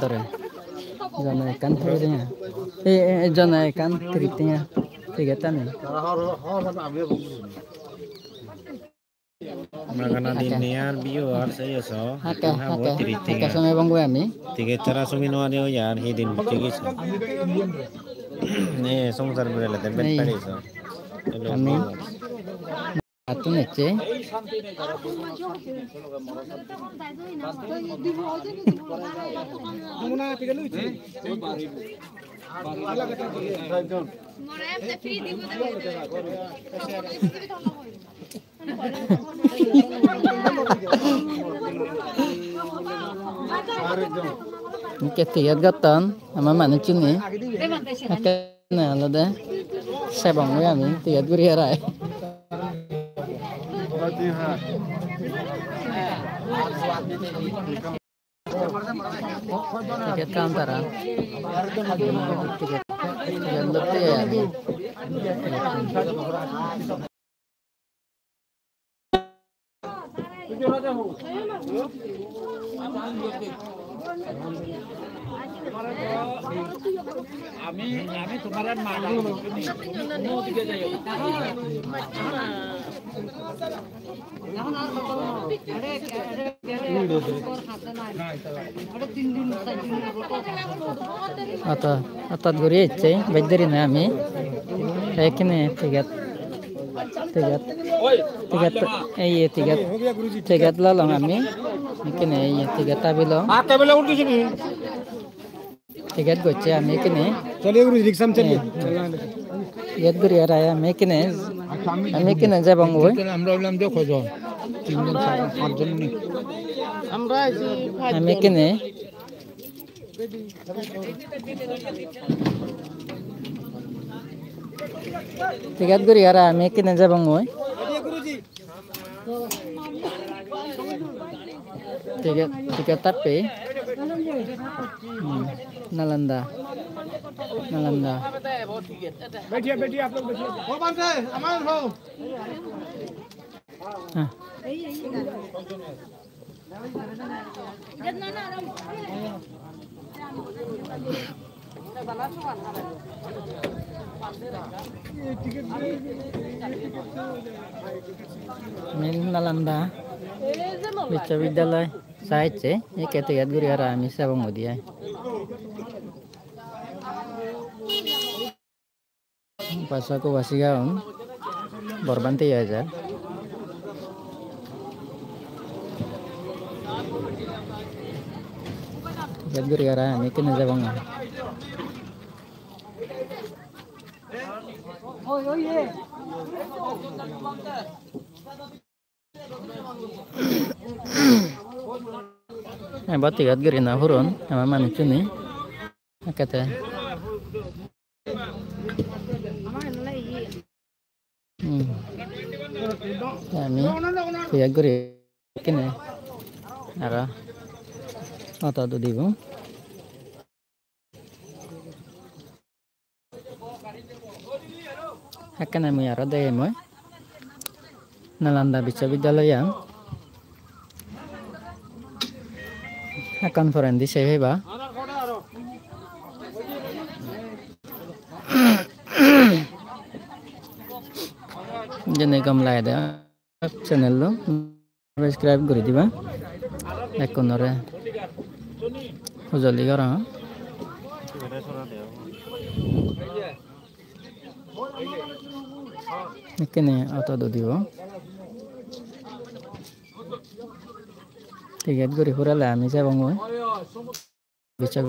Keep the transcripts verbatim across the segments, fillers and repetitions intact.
Tore. Jona ekkan tiri tenga. Ei, ei, ei, jona ekkan tiri tenga. Ticket ani. Magana din niar viewer se eso. Hake, hake. Tiri tenga. Hake, sumi bongwe ami. Ticket chara sumi no ade oyar, hi din bucche gis. Ne songsar gurele te bet pari so. Ami. Attun ecche. Ikke ticket gotton ama manuchchune. Ikke ne olode sebong oi ami ticket guri arai. Ticket counter-an. Ticket, ticket lotte ami. আমি, আমি তোমার আর মা নাই। অন্যদিকে যাই। Ata, atat guri ecche, bej deri noi ami. Ekkene ticket, ticket, ticket, ei ye ticket, ticket lolong ami. Ekkene ei ye ticket tabilong. Ticket gocche ami ekkene. चलिए गुरु जी, रिक्शा में चलिए। Ticket guri arai ami ekkene. Ami ekkene jebong goi. আমরা হইলাম যে কয়জন? তিনজন, চারজন, পাঁচজন নি? আমরা আছি পাঁচজন। Ami ekkene. Ticket guri arai ami ekkene jebong goi. Ticket, ticket tappe. Hmm. Nalanda. Nalanda. बैठिए, बैठिए, आप लोग बैठिए। ओ बांधे, हमारे हो। Ah. Ami Nalanda Bissobidyaloi sai ecche, ikke ticket guri arai ami sebong goi de ai. Upasok upasika un, bor bhante ejer. Ticket guri arai ami ekkene jebong. Ebot ticket guri no puron, ama manuchchune ekkete. Hmm. Ami ticket guri ekkene aro auto-t udibo. Ekkene mui aro degem mui Nalanda Bissobidyaloyan. Ekkan porendi sei peba. Jene gom lagede channel-lo. Subscribe guri diba. Bekkunore hojoli gorong. Ekkene auto-t udibo. Ticket guri purele ami jebongoi. Bichak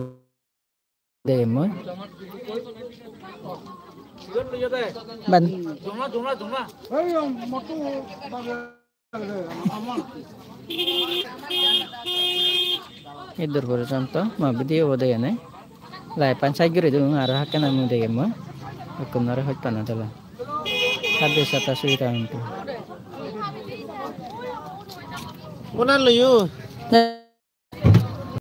degem mui. Ban. Iddur porjonto mo video bo degene. Live-an saj guri dun, aro hakkene mui degem mui. Ekkunore hojpana dela. Hadde sata subida untu. Kona loyo?